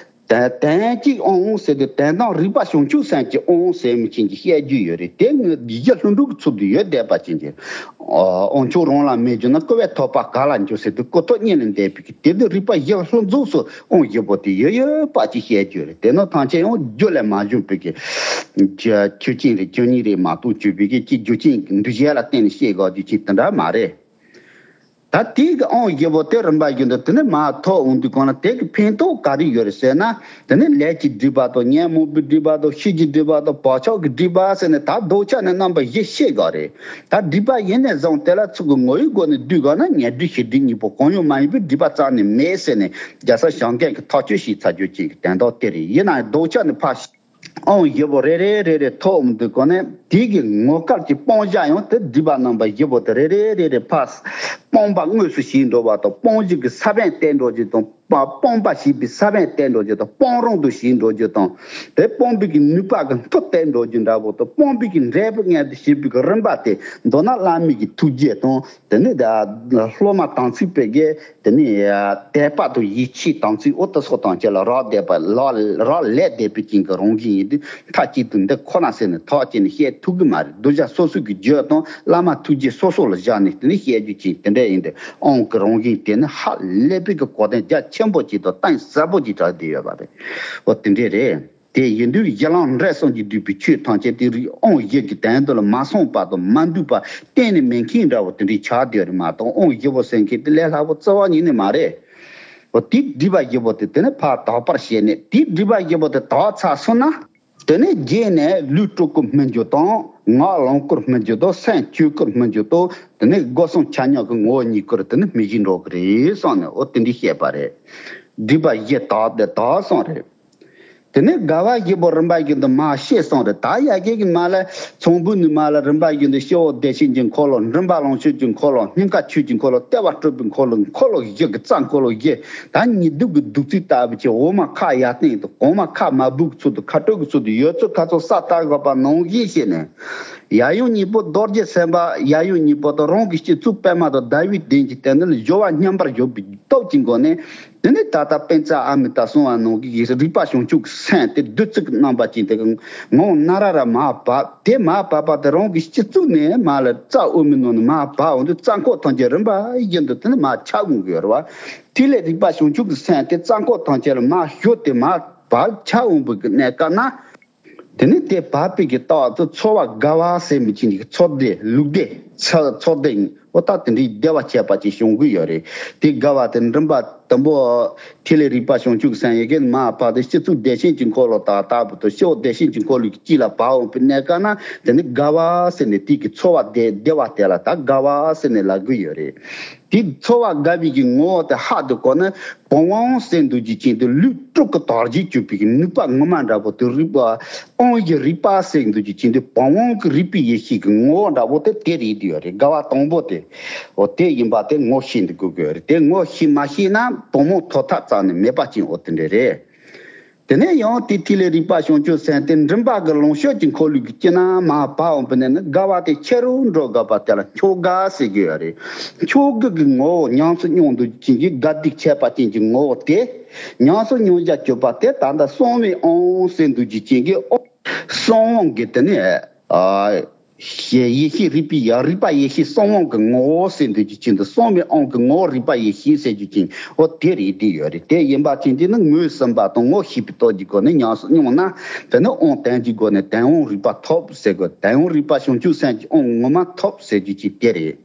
དོན་དོན་གཅིག་དབང་ཟེར་དུས་དོན་དམ་རིག་པ་བྱང་ཆུབ་སེམས་ཀྱི་དབང་ཟེར་མི་ཅན་གྱི་བཤད་རྒྱུ་ཡོད་རེད། དེ་ངས་ཡིག་བརྒྱ་ལྷུན་གྲུབ་ཀྱི་ཚུལ་དུ་ཡོད་བསྡད་པ་ཅན་གྱི་དབང་ཆོག་རང་ལ་མེད་རྒྱུ་ན་བསྐུར་བས་ཐོབ་པ་ག་ལ་འགྱུར་ཟེར་དུས་ཀུན་རྟོག་གཉིས་ལས་འདས་པའི་གི་དེ་དུས་རིག་པ་ཡིད་ལྷུན་རྫོགས་སུ་དབང་བཞི་པོ་དེ་ཡོད་ཡོད་པ་ཅིག་བཤད་རྒྱུ་རེད། དེ་ནི་ཐམས་ཅད་ཡང་རྒྱུ་ལས་མ་བྱུང་བའི་གི་ཆོས་ཅན་རེད། ཆོས་ཉིད་རེད་མ་གཏོགས་ཆོས་པའི་གི་ཅིག་རྒྱུ་ཅན་འདུས་བྱས་ལ་བརྟེན་ནས་བཤད་དགོས་རྒྱུ་ཅིག་དེ་འདྲ་མ་རེད། ད་དེའི་གི་དབང་བཞི་པོ་དེ་རིམ་པ་བཞིན་དུ་དེ་ནི་མ་ཐོབ་འོང་དུས་གང་ལ་དེ་གི་ཕན་ཐོགས་ག་རེ་ཡོད་རེད་ཟེར་ན། དེ་ནི་ལས་ཀྱི་སྒྲིབ་པ་དང་ཉོན་མོངས་པའི་སྒྲིབ་པ་དང་ཤེས་ཀྱི་སྒྲིབ་པ་དང་བག་ཆགས་ཀྱི་སྒྲིབ་པ་ཟེར་ནས་ད་ལྡོག་ཆ་ནས་རྣམ་པ་བཞི་བཤད་དགོས་རེད། ད་སྒྲིབ་པ་ཡིན་ནས་བཟུང་དེ་ལ་ཚུར་གི་ངོ་བོའི་སྒོ་ནས་བསྡུས་དགོས་ན་ཉོན་སྒྲིབ་ཤེས་སྒྲིབ་གཉིས་པོ་གང་ཡང་མ་ཡིན་པའི་སྒྲིབ་པ་རྩ་ནས་མེད་ཟེར་ནས་རྒྱལ་སྲས་བྱང་ཆུབ་ཀྱིས་ཐག་གཅོད་བྱས་ཚར་རྒྱུ་ཅན་གྱི་དོན་དག་དེ་རེད། ཡིན་ན་ཡང་ལྡོག་ཆ་ནས་ཕར་དབང་བཞི་པོ་རེ་རེ་རེ་རེ་ཐོབ་འོང་དུས་གང་ནས་དེའི་གི་ངོ་སྐལ་གྱི་སྤང་བྱ་ཡང་དེ་སྒྲིབ་པ་རྣམ་པ་བཞི་པོ་དེ་རེ་རེ་རེ་རེ་ཕར་སྤངས་པ་དངོས་སུ་བྱེད་འགྲོ་བ་དང་སྤོང་བྱེད་ཀྱི་ས་བོན་བསྟན་འགྲོ་རྒྱུ་དང་སྤ- སྤངས་པ་བྱེད་པའི་ས་བོན་བསྟན་འགྲོ་རྒྱུ་དང་སྤང་རང་དུ་བྱེད་འགྲོ་རྒྱུ་དང་དེ་སྤོང་བའི་གི་ནུས་པ་གི་མཐུ་བསྟན་འགྲོ་རྒྱུ་འདྲ་པོ་དང་སྤོང་བའི་གི་འབྲས་བུ་མངོན་དུ་བྱེད་པའི་གི་རིམ་པ་དེ་མདོར་ན་བླ་མའི་གི་ཐུགས་རྗེ་དང་དེ་ནས་ད་སློབ་མ་དམ་ཚིག་པའི་གི་དེ་ནས་དད་པ་དང་ཡིད་ཆེས་དམ་ཚིག་འོ་དེ་སོགས་དང་བཅས་ལ་རག་ལས་པ་རག་ལས་བསྡད་པའི་རྐྱེན་གྱིས་རང་བཞིན་ཡིན་དུས་མཐའ་གཅིག་ཏུ་འདི་ཁོ་ན་ཟེར་ནས་ཐག་བཅད་ནས་བཤད་ཐུབ་ཀྱི་མ་རེད། གདུལ་བྱ་སོ་སོ་གི་རྒྱུད་དང་བླ་མ་ཐུགས་རྗེ་སོ་སོ་ལ་བཞག་ནས་དེ་ནས་བཤད་རྒྱུ་ཅིག་དེ་འདྲ་ཡིན་དུས་དབང་གི་རང་བཞིན་དེ་ནི་ཧ་ལས་པའི་གི་གོ་དོན་རྒྱ་ཆེན་པོ་ཅིག་དང་གཏིང་ཟབ་པོ་ཅིག་གྲགས་བསྡད་ཡོད་པ་རེད། འོ་དེ་འདྲས་རེད། དེ་ཡིན་དུས་གཞི་ལམ་འབྲས་གསུམ་གྱིས་བསྡུས་པའི་ཆོས་ཐམས་ཅད་དེ་རིགས་དབང་བཞི་གི་དོན་དུ་ལ་མ་སོང་བར་དུ་མ་འདུས་པ་གཏན་ནས་མེད་མཁན་འདྲ་བོ་དེ་འདྲའི་ཆགས་བསྡད་རེད་མ་གཏོགས་དབང་བཞི་པོ་ཟེར་མཁན་དེ་ལས་སླ་པོ་རྩ་བ་ཉིད་ནས་མ་རེད། འོ་དེ་སྒྲིབ་པ་བཞི་པོ་དེ་དེ་ནས་ཕར་དག་པར་བྱས་ནས་དེ་སྒྲིབ་པ་བཞི་པོ་དེ་དག་ཚར་སོང་ན། དེ་ནས་རྗེས་ནས་ལུས་སྤྲུལ་སྐུར་སྨིན་རྒྱུ་དང་ངག་ལོངས་སྐུར་སྨིན་རྒྱུ་དང་སེམས་ཆོས་སྐུར་སྨིན་རྒྱུ་དང་དེ་ནས་སྒོ་གསུམ་ཆ་མཉམ་གྱི་ངོ་བོ་ཉིད་སྐུར་དེ་ནས་སྨིན་བཞིན་འགྲོ་གི་རེད་གསུངས་ནས་འོ་དེ་འདྲ་བཤད་པ་རེད། སྒྲིབ་པ་བཞི་དག་དེ་དག་སོང་རེད། དེ་ནས་དགའ་བ་བཞི་པོ་རིམ་པ་བཞིན་དུ་མར་བཤད་སོང་རེད། ད་ཡ་གི་གི་མ་ལ་ཚོང་བུ་ནི་མ་ལ་རིམ་པ་བཞིན་དུ་སྤྱི་བོ་བདེ་ཆེན་གྱི་འཁོར་ལོ། མགྲིན་པ་ལོངས་སྤྱོད་ཀྱི་འཁོར་ལོ། སྙིང་ག་ཆོས་ཀྱི་འཁོར་ལོ། ལྟེ་བ་སྤྲུལ་པའི་འཁོར་ལོ། འཁོར་ལོ་བཞི་གི་རྩ་འཁོར་ལོ་བཞི། ད་ཉི་གདུགས་ཀྱི་གདུགས་ཚོད་ལྟ་བུ་ཆེ་འོག་མ་ཁ་ཡར་བསྟན་དང་གོང་མ་ཁ་མ་སྦུག་གི་ཚུལ་དུ་ཁ་སྤྲོད་ཀྱི་ཚུལ་དུ་ཡོད་ཚུལ་ཁ་ཚོ་ས་ལྟ་དགོས་པ་ནང་བཞིན་བྱས་ནས། ཡབ་ཡུམ་གཉིས་པོ་རྡོ་རྗེ་སེམས་དཔའ་ཡབ་ཡུམ་གཉིས་པོ་དང་རང་གི་སྤྱི་གཙུག་པད་མ་དང་ཟླ་བའི་གདན་གྱི་སྟེང་དུ་སྦྱོར་བ་མཉམ་པར་སྦྱོར་བའི་སྟོབས་ཀྱི་སྒོ་ནས། དེ་ནས་ད་ལྟ་པཎ་ཙ་ཨ་མི་ཏ་གསུང་བ་ནང་གི་རིག་པ་བྱང་ཆུབ་ཀྱི་སེམས་དེ་བདུད་རྩི་གི་རྣམ་པ་ཅན་དེ་གི་ངོ་བོ་ན་ར་ར་མར་བབས། དེ་མར་བབས་པ་དེ་རང་གི་སྤྱི་གཙུག་ནས་མར་ལ་རྩ་དབུ་མའི་ནང་ནས་མར་བབས་འོང་དུས་རྩ་འཁོར་ཐམས་ཅད་རིམ་པ་བཞིན་དུ་དེ་ནས་མར་ཆགས་འོང་གི་ཡོད་རེད་བ། དེ་ལས་རིག་པ་བྱང་ཆུབ་ཀྱི་སེམས་དེ་རྩ་འཁོར་ཐམས་ཅད་ལ་མར་ཞུགས་ཏེ་མར་བབས་ཆགས་འོང་བའི་གི་གནས་སྐབས་ན། དེ་ནས་དེ་བབས་པའི་གི་རྟགས་དེ་ཚོར་བ་དགའ་བ་ཟེར་མི་ཅིག་ནི་ཚོར་སྡེ་ལུགས་སྡེ་ཚ་ཚོར་སྡེ་ཨོ་ད་དེ་འདྲའི་བདེ་བ་སྐྱེད་པ་ཅིག་བྱུང་གི་ཡོད་རེད། དེ་དགའ་བ་དེ་མགྲིན་པ་དང་པོ་ཐིག་ལེ་རིག་པ་བྱང་ཆུབ་སེམས་ཡི་གེ་མར་བབས་ཏེ་སྤྱི་གཙུག་བདེ་ཆེན་གྱི་འཁོར་ལོ་དང་ལྟ་བུ་དང་སྤྱི་བོ་བདེ་ཆེན་གྱི་འཁོར་ལོའི་དཀྱིལ་ལ་བབས་འོང་པའི་གནས་སྐབས་ན་དེ་ནི་དགའ་བ་ཟེར་ནས་དེ་གི་ཚོར་བ་བདེ་བདེ་བ་དེ་ལ་ད་དགའ་བ་ཟེར་ནས་ལབ་གི་ཡོད་རེད། དེ་ཚོར་བ་དགའ་བའི་གི་ངོ་བོ་དེ་ཧ་དུ་གོ་ན་བུམ་དབང་ཟེར་འདུག་ཅིག་ཅིག་དེ་ལུས་སྤྲུལ་སྐུ་དར་གྱིས་གྱུར་པའི་གི་ནུས་པ་ངོ་མ་འདྲ་པོ་དེ་རིག་པ་དབང་གི་རིག་པ་ཟེར་འདུག་ཅིག་ཅིག་དེ་བུམ་དབང་གི་རིག་པའི་ཡེ་ཤེས་ཀྱི་ངོ་བོ་འདྲ་པོ་དེ་དེ་རེད་དེ་ཡོད་རེད། དགའ་བ་དང་པོ་དེ་འོ་དེ་ཡིན་པ་དེ་ངོ་ཤེས་འདུག་དགོས་ཀྱི་ཡོད་རེད། དེ་ངོ་ཤེས་མ་ཤེས་ན་བུམ་དབང་ཐོབ་ཐབས་རྩ་ནས་མེད་པ་ཅིག་འོ་དེ་འདྲ་རེད། དེ་ནས་ཡང་དེ་ཐིག་ལེ་རིག་པ་བྱང་ཆུབ་སེམས་དེ་མགྲིན་པ་གི་ལོངས་སྤྱོད་ཀྱི་འཁོར་ལོ་གི་དཀྱིལ་ན་མར་བབས་འོང་བ་ན་ནི་དགའ་བ་དེ་ཆེ་རུ་འགྲོ་དགོས་པ་དེ་ལ་མཆོག་དགའ་ཟེར་གྱི་ཡོད་རེད། མཆོག་དགའ་གི་ངོ་བོ་ཉམས་སུ་མྱོང་འདུག་ཅིང་གི་དགའ་སྡུག་ཁྱད་པར་ཅན་གྱི་ངོ་བོ་དེ་ཉམས་སུ་མྱོང་བྱ་སྤྱོད་པ་དེ་ད་ལྟ་གསང་བའི་དབང་ཟེར་འདུག་ཅིང་གི་གསང་དབང་གི་དེ་ནས་ཨ། ཡེ་ཤེས་རིག་པའི་ཡ་རིག་པ་ཡེ་ཤེས་གསང་དབང་གི་ངོ་བོ་ཟེར་འདུག་ཅིང་དུ་གསང་བའི་དབང་གི་ངོ་བོ་རིག་པ་ཡེ་ཤེས་ཟེར་རྒྱུ་ཅིང་འོ་དེ་རེད་དེ་ཡོད་རེད། དེ་ཡིན་པ་ཅིང་དེ་ནི་ངོས་ཟིན་པ་དང་ངོ་ཤེས་པའི་སྟོབས་ཀྱི་སྒོ་ནས་ཉམས་སུ་མྱོང་ན་དེ་ནི་དབང་དོན་གྱི་སྒོ་ནས་དོན་དབང་རིག་པ་ཐོབ་ཟེར་དགོས། དོན་དབང་རིག་པ་བྱང་ཆུབ་སེམས་ཀྱི་དབང་ངོ་མ་ཐོབ་ཟེར་རྒྱུ་ཅིག་དེ་རེད།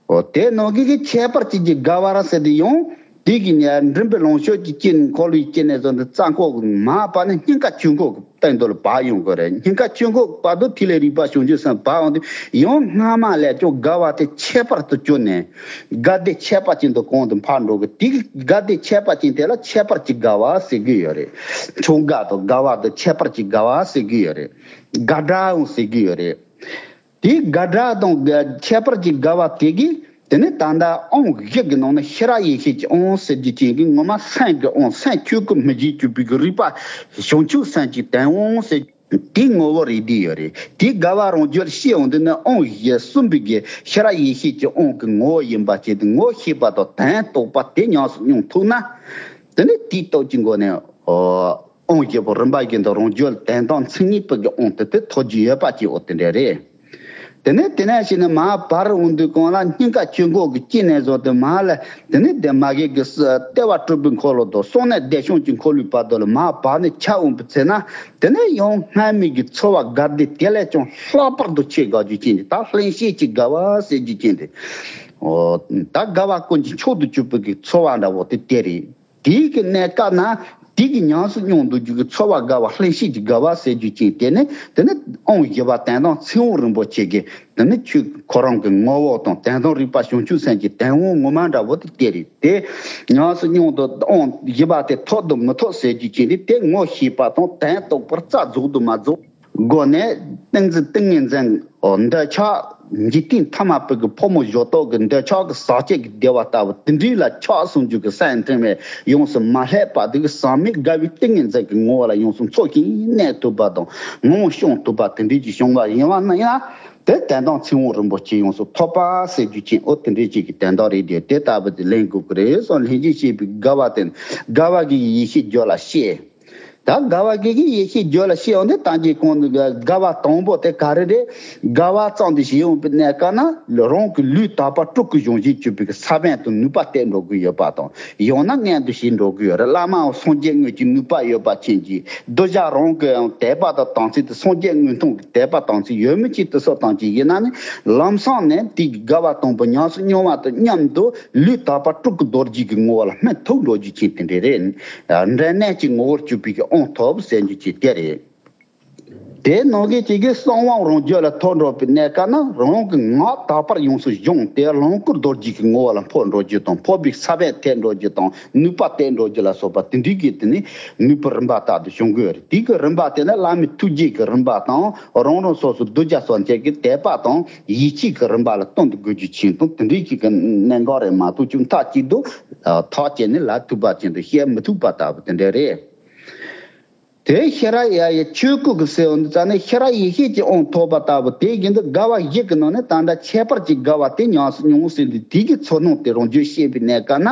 འོ་དེ་ནང་གི་གི་ཁྱད་པར་ཅན་གྱི་དགའ་བ་ར་ཟེར་དེ་ཡང་དེ་གི་ནས་མགྲིན་པའི་ལོངས་སྤྱོད་ཀྱི་སྐྱེ་འཁོར་ལོའི་སྐྱེ་གནས་སོགས་འདི་རྩ་འཁོར་གྱི་མར་བབས་ནས་སྙིང་ག་ཆོས་འཁོར་གྱི་སྟེང་དུ་ལ་བབས་ཡོང་གི་རེད། སྙིང་ག་ཆོས་འཁོར་བར་དུ་ཐིག་ལེ་རིག་པ་བྱང་ཆུབ་སེམས་བབས་འོང་དུས་ཡང་སྔ་མ་ལས་ཀྱང་དགའ་བ་དེ་ཁྱད་པར་དུ་གྱུར་ནས་དགའ་བདེ་ཁྱད་པར་ཅན་དུ་གོང་དུ་འཕར་འགྲོ་གི། དེ་གི་དགའ་བདེ་ཁྱད་པར་ཅན་དེ་ལ་ཁྱད་པར་གྱི་དགའ་བ་ཟེར་གྱི་ཡོད་རེད། མཆོག་དགའ་དང་དགའ་བ་དང་ཁྱད་པར་གྱི་དགའ་བ་ཟེར་གྱི་ཡོད་རེད། དགའ་སྒྲ་འོང་ཟེར་གྱི་ཡོད་རེད། དེའི་དགའ་སྒྲ་དང་ཁྱད་པར་གྱི་དགའ་བ་དེ་གིས་དེ་ནི་ད་ལྟ་དབང་བཞི་གི་ནང་ན་ཤེས་རབ་ཡེ་ཤེས་ཀྱི་དབང་ཟེར་རྒྱུ་ཅན་གྱི་ངོ་མ་སེམས་ཀྱི་དབང་སེམས་ཆོས་སྐུ་མི་བརྗེད་གྱུར་པའི་གི་རིག་པ་བྱང་ཆུབ་སེམས་ཀྱི་དོན་དབང་ཟེར་དེའི་ངོ་བོ་རེད་དེ་ཡོད་རེད། དེའི་དགའ་བ་རང་རྒྱུད་ཤེས་འོང་དུས་ནི་དབང་བཞི་གསུམ་པའི་གི་ཤེས་རབ་ཡེ་ཤེས་ཀྱི་དབང་གི་ངོ་བོ་ཡིན་པ་བྱས་ཏེ་ངོ་ཤེས་པ་དང་དོན་རྟོགས་པ་དེ་ཉམས་སུ་མྱོང་ཐུབ་ན་དེ་ནི་དེའི་སྟོབས་ཀྱི་སྒོ་ནས་ཨོ། དབང་བཞི་པོ་རིམ་པ་བཞིན་དུ་རང་རྒྱུད་དོན་དམ་མཚན་ཉིད་པོ་གི་དབང་དུ་དེ་ཐོབ་རྒྱུ་ཡོད་པ་ཅིག་འོ་དེ་འདྲ་རེད། དེ་ནས་དེ་ནས་ཤི་ནས་མར་བབས་འོང་དུས་གང་ལ་སྙིང་ག་ཆོས་འཁོར་གྱི་སྐྱེ་གནས་སོགས་དེ་མར་ལ་དེ་ནས་དེ་མ་གི་གི་ལྟེ་བ་སྤྲུལ་པའི་འཁོར་ལོ་དང་གསང་གནས་བདེ་སྐྱོང་གི་འཁོར་ལོའི་བར་དུ་ལ་མར་བབས་ནས་ཆགས་འོང་པའི་ཚེ་ན་དེ་ནས་ཡང་སྔ་མའི་གི་ཚོར་བ་དགའ་བདེ་དེ་ལས་ཀྱང་ལྷག་པར་དུ་ཆེ་དགའ་རྒྱུ་ཅན་དེ་ད་བླན་ཤེས་ཀྱི་དགའ་བ་ཟེར་རྒྱུ་ཅན་དེ། ཨོ། ད་དགའ་བ་ཀུན་གྱི་མཆོག་ཏུ་གྱུར་པའི་གི་ཚོར་བ་འདྲ་བོ་དེ་དེ་རེད། དེའི་གི་གནས་སྐབས་ན་དེ་གི་ཉམས་སུ་མྱོང་འདུག་རྒྱུ་གི་ཚོར་བ་དགའ་བ་བླན་ཤེས་ཀྱི་དགའ་བ་ཟེར་རྒྱུ་ཅན་དེ་ནི་དེ་ནི་དབང་བཞི་པ་དོན་དམ་ཚིག་དབང་རིན་པོ་ཆེ་གི་དེ་ནི་ཆོས་ཁོ་རང་གི་ངོ་བོ་དང་དོན་དམ་རིག་པ་བྱང་ཆུབ་སེམས་ཀྱི་དོན་དབང་ངོ་མ་འདྲ་བོ་དེ་དེ་རེད། དེ་ཉམས་སུ་མྱོང་དུ་དབང་བཞི་པ་དེ་ཐོབ་དུ་མི་ཐོབ་ཟེར་རྒྱུ་ཅན་དེ་དེ་ངོ་ཤེས་པ་དང་དོན་རྟོགས་པར་རྩ་རྫོགས་དུ་མ་རྫོགས། སྒོ་ནས་ཏིང་འཛིན་ཏིང་ངེ་འཛིན་འདོད་ཆགས་འཇིག་རྟེན་ཐ་མལ་པའི་གི་ཕོ་མོ་གཞོགས་ཏོག་གི་འདོད་ཆགས་ཀྱི་ཟག་བཅས་ཀྱི་བདེ་བ་ལྟ་བུ་དེ་འདྲའི་ལ་ཆགས་སོང་རྒྱུ་གི་སེམས་ཐེངས་མེད་ཡོངས་སུ་མ་བསླད་པ་དེ་གི་ཟག་མེད་དགའ་བའི་ཏིང་ངེ་འཛིན་གྱི་ངོ་བོ་ལ་ཡོངས་སུ་འཚོ་ཞིང་གནས་ཐུབ་པ་དང་ངོ་བོ་སྐྱོང་ཐུབ་པ་དེ་འདྲའི་ཅིག་བྱུང་བ་ཡིན་པ་ན་ཡང་དེ་དོན་དམ་ཚིག་དབང་རིན་པོ་ཆེ་ཡོངས་སུ་ཐོབ་པ་ཟེར་རྒྱུ་ཅན་འོ་དེ་འདྲའི་ཅིག་གི་དོན་དག་རེད་དེ་དེ་ལྟ་བུ་དེ་ལེན་དགོས་ཀྱི་རེད་སོགས་ལྷན་ཅིག་སྐྱེས་པའི་དགའ་བ་དེ་དགའ་བ་གི་ཡེ་ཤེས་རྒྱུད་ལ་སྐྱེས། ད་དགའ་བ་གི་གི་ཡེ་ཤེས་རྒྱུད་ལ་སྐྱེ་འོང་དེ་ད་གི་གོང་དུ་དགའ་བ་དང་པོ་དེ་ག་རེ་རེད། དགའ་བ་ཙམ་དུ་ཞིག་ཡོང་པའི་གནས་སྐབས་ན་རང་གི་ལུས་དག་པ་སྤྲུལ་སྐུ་བྱུང་བཞིན་གྱུར་པའི་ས་བོན་དུ་ནུས་པ་སྟེར་འགྲོ་གི་ཡོད་པ་དང་ཡང་ན་མངོན་དུ་བྱེད་འགྲོ་གི་ཡོད་རེད། བླ་མའང་སངས་རྒྱས་དངོས་ཀྱི་ནུས་པ་ཡོད་པ་ཅན་གྱི་གདུལ་བྱ་རང་གི་ཡང་དད་པ་དང་དམ་ཚིག་དེ་སངས་རྒྱས་དངོས་མཐོང་གི་དད་པ་དམ་ཚིག་ཡོད་མི་ཅིག་དུ་སོགས་དང་ཅིག་ཡིན་ན་ནི་ལམ་སང་ནས་དེ་གི་དགའ་བ་དང་པོ་ཉམས་སུ་མྱོང་བ་དང་མཉམ་དུ་ལུས་དག་པ་སྤྲུལ་སྐུ་རྡོ་རྗེ་གི་ངོ་བོ་ལ་སྨིན་ཐུབ་འགྲོ་རྒྱུ་ཅན་དེ་འདྲ་རེད། འབྲས་གནས་ཀྱི་ངོ་བོར་གྱུར་པའི་གི་དབང་ཐོབ་ཟེར་རྒྱུ་ཅིག་དེ་རེད། དེའི་ནང་གི་ཅིག་གི་གསང་དབང་རང་རྒྱུད་ལ་ཐོབ་འགྲོ་པའི་གནས་སྐབས་ན་རང་གི་ངག་དག་པར་ཡོངས་སུ་སྦྱངས་ཏེ་ལོངས་སྐུ་རྡོ་རྗེ་གི་ངོ་བོ་ལ་འཕོ་འགྲོ་རྒྱུ་དང་འཕོ་བའི་ས་བོན་ཐེབས་འགྲོ་རྒྱུ་དང་ནུས་པ་སྟེར་འགྲོ་རྒྱུ་ལ་སོགས་པ་དེ་འདྲའི་གི་དེ་ནི་ནུས་པ་རིམ་པ་ལྟར་དུ་བྱུང་དགོས་རེད། དེ་གི་རིམ་པ་དེ་ནི་བླ་མའི་ཐུགས་རྗེ་གི་རིམ་པ་དང་རང་རང་སོ་སོ་གདུལ་བྱ་སོགས་ཀྱི་དད་པ་དང་ཡིད་ཆེས་ཀྱི་རིམ་པ་ལ་སྟོན་དུ་དགོས་རྒྱུ་ཆེད་དུ་དེ་འདྲའི་གི་གནད་འགག་རེད་མ་གཏོགས་ཅུང་མཐའ་གཅིག་ཏུ་ཐག་བཅད་ནས་ལབ་ཐུབ་པ་ཅན་དུ་བཤད་མི་ཐུབ་པ་ལྟ་བུ་དེ་འདྲ་རེད། དེ་ཤེས་རབ་ཡ་ཡི་ཆོས་སྐུ་གི་ཟེར་བ་འདི་ཙ་ནས་ཤེས་རབ་ཡེ་ཤེས་ཀྱི་དབང་ཐོབ་པ་ལྟ་བུ་དེ་བཞིན་དུ་དགའ་བ་བཞི་གི་ནང་ནས་ད་ལྟ་ཁྱད་པར་གྱི་དགའ་བ་དེ་ཉམས་སུ་མྱོང་ཟིན་ཏེ་དེ་གི་ཚོར་སྣང་དེ་རང་རྒྱུད་ཤེས་པའི་གནས་སྐབས་ན་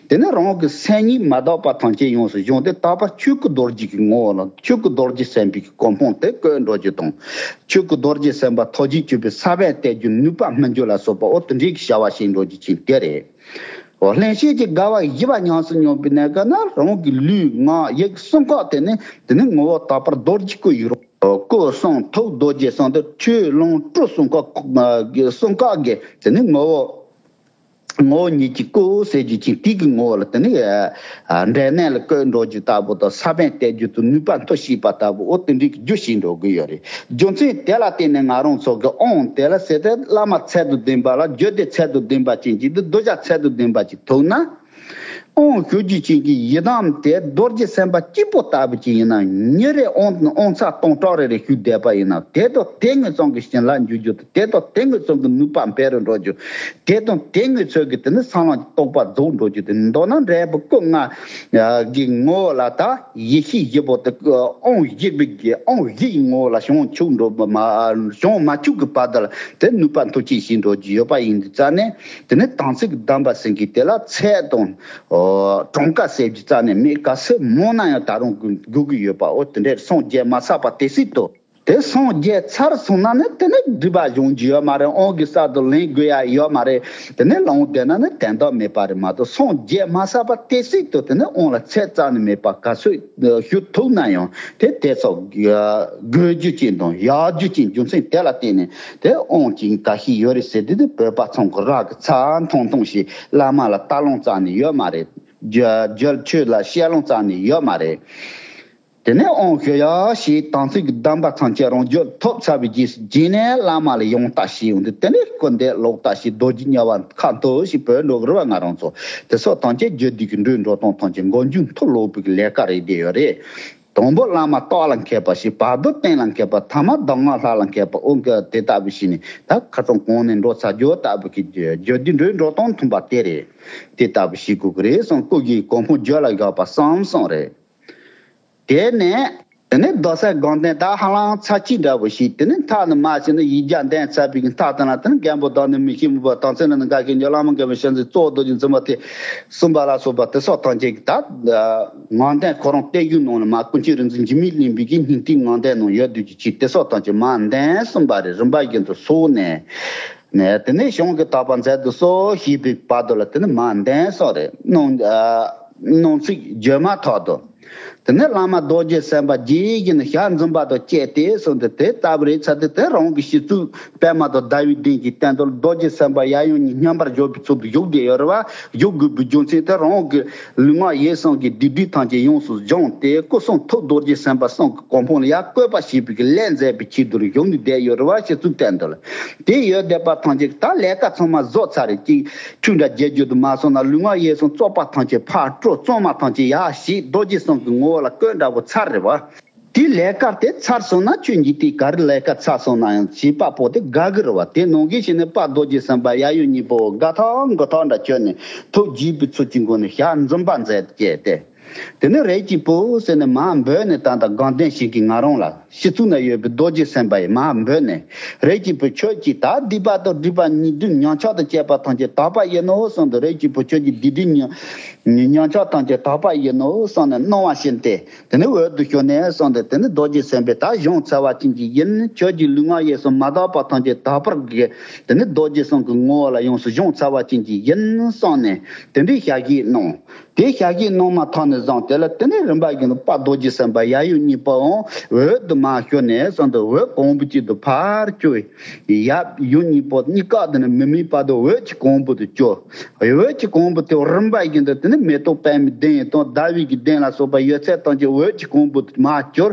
དེ་ནི་རང་གི་སེམས་ཉིད་མ་དག་པ་ཐམས་ཅད་ཡོངས་སུ་སྦྱངས་ཏེ་དག་པ་ཆོས་སྐུ་རྡོ་རྗེ་གི་ངོ་བོ་ལ་ཆོས་སྐུ་རྡོ་རྗེ་སེམས་དཔའི་གི་གོ་འཕང་དེ་བཀོད་འགྲོ་རྒྱུ་དང་ཆོས་སྐུ་རྡོ་རྗེ་སེམས་དཔའ་ཐོགས་རྗེས་གྱུར་པའི་ས་བོན་སྟེར་རྒྱུ་ནུས་པ་སྨིན་རྒྱུ་ལ་སོགས་པ་འོ་དེ་འདྲའི་གི་བྱ་བ་བྱེད་འགྲོ་རྒྱུ་ཅན་དེ་རེད། འོ་བླན་ཤེས་ཀྱི་དགའ་བ་བཞི་པ་ཉམས་སུ་མྱོང་པའི་གནས་སྐབས་ན་རང་གི་ལུས་ངག་ཡིད་གསུམ་ཀ་དེ་ནི་དེ་ནི་ངོ་བོ་དག་པར་རྡོ་རྗེ་སྐུ་ཡི་རང་སྐུ་གསུང་ཐུགས་རྡོ་རྗེ་གསུམ་དེ་ཆོས་ལོངས་སྤྲུལ་གསུམ་ཀ་གསུམ་ཀ་གི་དེ་ནི་ངོ་བོ་ངོ་བོ་ཉིད་ཀྱི་སྐུ་ཟེར་རྒྱུ་ཅན་དེ་གི་ངོ་བོ་ལ་དེ་ནི་འབྲས་གནས་ལ་བཀོད་འགྲོ་རྒྱུ་ལྟ་བུ་དང་ས་བོན་སྟེར་རྒྱུ་དང་ནུས་པ་མཐུ་ཞེས་པ་ལྟ་བུ་འོ་དེ་འདྲའི་གི་རྒྱུ་ཞིག་འགྲོ་གི་ཡོད་རེད། རྒྱུ་མཚན་དེ་ལ་བརྟེན་ནས་ང་རང་ཚོ་གི་དབང་དེ་ལ་ཟེར་ཏེ་བླ་མ་ཚད་དང་ལྡན་པ་ལ་རྒྱུད་སྡེ་ཚད་དང་ལྡན་པ་ཅན་གྱི་འདི་གདུལ་བྱ་ཚད་དང་ལྡན་པ་ཅིག་ཐུག་ན། དབང་ཞུ་རྒྱུ་ཅན་གྱི་ཡི་དམ་དེ་རྡོ་རྗེ་སེམས་དཔའ་གཅིག་པོ་ལྟ་བུ་ཅིག་ཡིན་ན། ཉིན་རེ་དབང་དབང་ཚད་སྟོང་ཕྲག་རེ་རེ་ཞུ་བསྡད་པ་ཡིན་ན། དེ་དང་དེ་ངེས་ཙམ་གྱི་ཞིང་ལ་འཇུག་རྒྱུ་དང་། དེ་དང་དེ་ངེས་ཙམ་གྱི་ནུས་པ་འཕེལ་རུ་འགྲོ་རྒྱུ། དེ་དང་དེ་ངེས་ཚོད་ཀྱི་དེ་ནི་སེམས་ལ་རྟོགས་པ་རྫོགས་འགྲོ་རྒྱུ་དེ། མདོར་ན་འབྲས་བུ་སྐུ་ལྔ་གི་ངོ་བོ་ལ་ད་ཡེ་ཤེས་བཞི་པོ་དེ། དབང་བཞི་པའི་དབང་བཞི་ཡི་ངོ་བོ་ལ་བྱང་ཆུབ་འགྲོ་མ་བྱང་མ་ཆུབ་ཀྱི་བར་དུ་ལ་དེ་ནུས་པ་མཐུ་ཆེན་ཞིག་འགྲོ་རྒྱུ་ཡོད་པ་ཡིན་དུས་ཙ་ནས། དེ་ནི་དམ་ཚིག་གི་སྡོམ་པ་ཟེར་གྱི་དེ་ལ་ཚད་དང་། ཨོ། གྲངས་ཀ་ཟེར་རྒྱུ་རྩ་ནས་མེད། ག་ཚོད་མང་ན་ཡང་ད་རུང་དགོས་དགོས་ཀྱི་ཡོད་པ། འོ་དེ་འདྲའི་སངས་རྒྱས་མ་ཚར་བ་དེ་སྲིད་དུ། དེ་སངས་རྒྱས་ཚར་སོང་ན་ནི་དེ་ནི་སྒྲིབ་པ་སྦྱོང་རྒྱུ་ཡོད་མ་རེད། དབང་གི་སར་དུ་ལེན་དགོས་ཡ་ཡོད་མ་རེད། དེ་ནི་ལོངས་བསྡད་ན་ནི་དོན་དག་མེད་པ་རེད་མ་གཏོགས། སངས་རྒྱས་མ་ཚར་བ་དེ་སྲིད་དུ་དེ་ནི་དབང་ལ་ཚད་རྩ་ནས་མེད་པ། ག་ཚོད་ཞུ་ཐུབ་ན་ཡང་དེ་དེ་ཚོ་དགོས་རྒྱུ་ཅན་དང་ཡག་རྒྱུ་ཅན། རྒྱུ་མཚན་དེ་ལ་བརྟེན་ནས་དེ་དབང་ཅན་འགའ་ཤས་ཡོད་རེད་ཟེར་དུས། དེ་བོད་པ་ཚང་གི་རག་གི་ཚ་ཐུང་ཐུང་ཞིག་བླ་མ་ལ་ལྟ་ལོང་རྩ་ནས་ཡོད་མ་རེད། རྒྱུ་རྒྱུ་ཆོས་ལ་བཤད་ལོང་རྩ་ནས་ཡོད་མ་རེད། དེ་ནས་དབང་ཞུ་ཡག་ཞེས་དམ་ཚིག་གི་སྡོམ་པ་ཐམས་ཅད་རང་རྒྱུད་ཐོབ་ཚར་བའི་རྗེས་སུ་རྗེས་ནས་བླ་མ་ལ་ཡང་དག་ཞུས་ཡོང་དུས། དེ་ནས་སྐུ་འདས་ལོག་ལྟ་ཞེས་རྡོ་རྗེ་དམྱལ་བ་ཁ་འཐོར་ཞེས་བོད་འགྲོ་གི་རེད་བ། ང་རང་ཚོ་དེ་སོགས་ཐམས་ཅད་རྒྱུད་སྡེ་གི་འགྲོས་འགྲོ་སྟངས་ཐམས་ཅད་མགོ་མཇུག་མཐུད་ལོག་པའི་ལས་ཀ་རེད་བསྡད་ཡོད་རེད། དང་པོ་བླ་མ་རྟོགས་ལ་མཁས་པ་ཞིག་བར་དུ་བསྟེན་ལ་མཁས་པ། ཐ་མ་གདམས་ངག་ལྷ་ལ་མཁས་པ། འོ་ག་དེ་ལྟ་བུ་ཞིག་ནས་ད་ཁ་སང་གོང་ནས་འགྲོ་ཚར་རྒྱུ་ལྟ་བུ་གི་རྒྱུད་སྡེ་འགྲོས་འགྲོ་སྟངས་མཐུན་པ་དེ་རེད། དེ་ལྟ་བུ་ཞིག་དགོས་ཀྱི་རེད་བསམ། སྐུ་གི་གོ་འཕང་རྒྱུད་ལ་བཞག་པ་བསམ་བསམ་རེད། དེ་ནས་དེ་ནས་རྡོ་གསེར་དགོངས་ལྡན་ད་ཧ་ལམ་ཚར་གཅིག་འདྲ་བོ་ཞིག་དེ་ནས་མཐའ་ནས་མར་ཕྱིན་ན་ཡིག་བརྒྱ་འདོན་ཚར་བའི་མཐའ་དེ་ན། དེ་ནས་རྒན་པོ་དང་ནི་མི་ཤེས་མི་པོ་དང་། ཚེ་ན་ནི་འགའ་ཤས་འཇོག། བླ་མ་མགོན་པོ་ཞལ་མཛད་གཙོ་བོ་རྡོ་རྗེ་འཛིན་པ་ཐེག་གསུམ་པ་ལ་སོགས་པ་དེ་སོགས་ཐམས་ཅད་ཀྱི་ད་ངག་འདོན་ཁོ་རང་བསྟན་བཞུགས་ནང་ལ་མར་ཀུན་མཁྱེན་རིག་འཛིན་འཇིགས་མེད་གླིང་པའི་གི་སྙིང་ཐིག་ངག་འདོན་ནང་ཡོད་དུས་ཀྱི་ཅིག་དེ་སོགས་ཐམས་ཅད་མར་འདོན་གསུངས་པ་རེད། རིམ་པ་བཞིན་དུ་སོང་ནས། ནས་དེ་ནས་གཞུང་གི་དག་པ་མཛད་དུ་གསོལ་ཞེས་པའི་བར་དུ་ལ་དེ་ནས་མར་འདོན་གསུངས་རེད། གནང་ཨ་གནང་ཚིག་བརྗོད་མ་ཐག་ཏུ། དེ་ནས་བླ་མ་རྡོ་རྗེ་སེམས་དཔའ་རྗེས་བཞིན་ཞལ་འཛུམ་པ་དང་བཅས་ཏེ་གསུངས་ཏེ། དེ་ལྟ་བུ་རེད་ཚར་དུས་དེ་རང་གི་སྤྱི་གཙུག་པད་མ་དང་ཟླ་བའི་གདན་གྱི་སྟེང་དུ་རྡོ་རྗེ་སེམས་དཔའ་ཡབ་ཡུམ་གཉིས་མཉམ་པར་བཞག་པའི་ཚུལ་དུ་བཞུགས་བསྡད་ཡོད་རེད་བ། བཞུགས་དགོས་པའི་རྒྱུ་མཚན་དེ་རང་གི་ལུས་ངག་ཡིད་གསུམ་གྱི་སྡིག་སྒྲིབ་ཐམས་ཅད་ཡོངས་སུ་སྦྱངས་ཏེ། སྐུ་གསུང་ཐུགས་རྡོ་རྗེ་སེམས་དཔའ་གསུམ་གྱི་གོ་འཕང་ལ་ཡར་བཀོད་པ་ཞེས་པའི་གི་ལས་མཛད་པའི་ཆེད་དུ་བཞུགས་ནས་བསྡད་ཡོད་རེད་བ། སྤྱི་གཙུག་སྟེང་དུ་ལ། དེ་ཡོད་བསྡད་པ་ཐམས་ཅད་ད་ལས་ཀ་ཚང་མ་རྫོགས་ཚར་རེད། ཅིག་ཁྲུས་འདྲ་རྒྱག་རྒྱུ་དུ་མ་སོང་ན། ལུས་ངག་ཡིད་གསུམ་བཙོག་པ་ཐམས་ཅད་ཕར་བཀྲུས། བཙོག་མ་ཐམས་ཅད་ཡར་བཤིག་རྡོ་རྗེ་གསུམ་གྱི་ངོ་བོ་ལ་བཀོད་འདྲ་བོ་ཚར་རེད་བ། དེ་ལས་ཀ་དེ་ཚར་སོང་ན་ཆོས་འཇིག་རྟེན་ག་རེ་ལས་ཀ་ཚར་སོང་ན་ཡང་བྱེད་པ་པོ་དེ་དགའ་གི་རེད་བ། དེ་ནང་གི་ཞིག་ནས་དཔལ་རྡོ་རྗེ་སེམས་དཔའ་ཡབ་ཡུམ་གཉིས་པོ་དགའ་ཐག་མགུ་ཐག་འདྲ་བྱས་ནས་ཐུགས་དགྱེས་པའི་ཚུལ་གྱི་སྒོ་ནས་ཞལ་འཛུམ་པ་མཛད་དེ་བྱས་ཏེ། དེ་ནས་རེ་གཅིག་པུ་ཟེར་ནས་མར་འབོད་ནས། ད་ལྟ་དགོངས་དོན་ཞིག་གིས་ང་རང་ལ་སྤྱི་གཙུག་ན་ཡོད་པའི་རྡོ་རྗེ་སེམས་དཔའ་ཡིས་མར་འབོད་ནས། རེ་གཅིག་པུ་ཁྱོད་ཀྱིས་ད་སྡིག་པ་དང་སྒྲིབ་པ་ཉེས་སྡིག་ཉམས་ཆག་དང་བཅས་པ་ཐམས་ཅད་དག་པ་ཡིན་ནོ་གསུངས་ཏེ། རེ་གཅིག་པུ་ཁྱོད་ཀྱིས་སྡིག་སྒྲིབ་ཉམས་ཉམས་ཆག་ཐམས་ཅད་དག་པ་ཡིན་ནོ་གསུངས་ནས་གནང་བ་བཞིན་ཏེ། དེ་ནས་འོད་དུ་ཞུ་ནས་གསུངས་ཏེ། དེ་ནས་རྡོ་རྗེ་སེམས་དཔའ་ད་བྱང་ཚར་བ་ཅན་གྱི་ཡིན། ཁྱོད་ཀྱི་ལུས་ངག་ཡིད་གསུམ་མ་དག་པ་ཐམས་ཅད་དག་པར་གྱིས། དེ་ནས་རྡོ་རྗེ་གསུམ་གྱི་ངོ་བོ་ལ་ཡོངས་སུ་བྱང་ཚར་བ་ཅན་གྱི་ཡིན་གསུངས་ནས། དེ་འདྲའི་ཞལ་བཞེས་གནང་། དེ་ཞལ་བཞེས་གནང་མ་ཐག་ནས་བཟུང་། དེ་ལ་དེ་ནས་རིམ་པ་བཞིན་དུ་དཔལ་རྡོ་རྗེ་སེམས་དཔའ་ཡབ་ཡུམ་གཉིས་པོའང་འོད་དུ་མར་ཞུ་ནས་གསུངས་ཏེ། འོད་གོང་བུ་གཅིག་ཏུ་ཕར་བསྐྱོད། ཡབ་ཡུམ་གཉིས་པོ་གཉིས་ཀ་དེ་ནས་མི་མེད་བར་དུ་འོད་ཀྱི་གོང་བུ་དུ་གྱུར། འོད་ཀྱི་གོང་བུ་དེ་རིམ་པ་བཞིན་དུ་དེ་ནས་མེ་ཏོག་པདྨའི་གདན་དང་ཟླ་བའི་གི་གདན་ལ་སོགས་པ་ཡོད་ཚད་ཐམས་ཅད་འོད་ཀྱི་གོང་བུ་དུ་མར་གྱུར།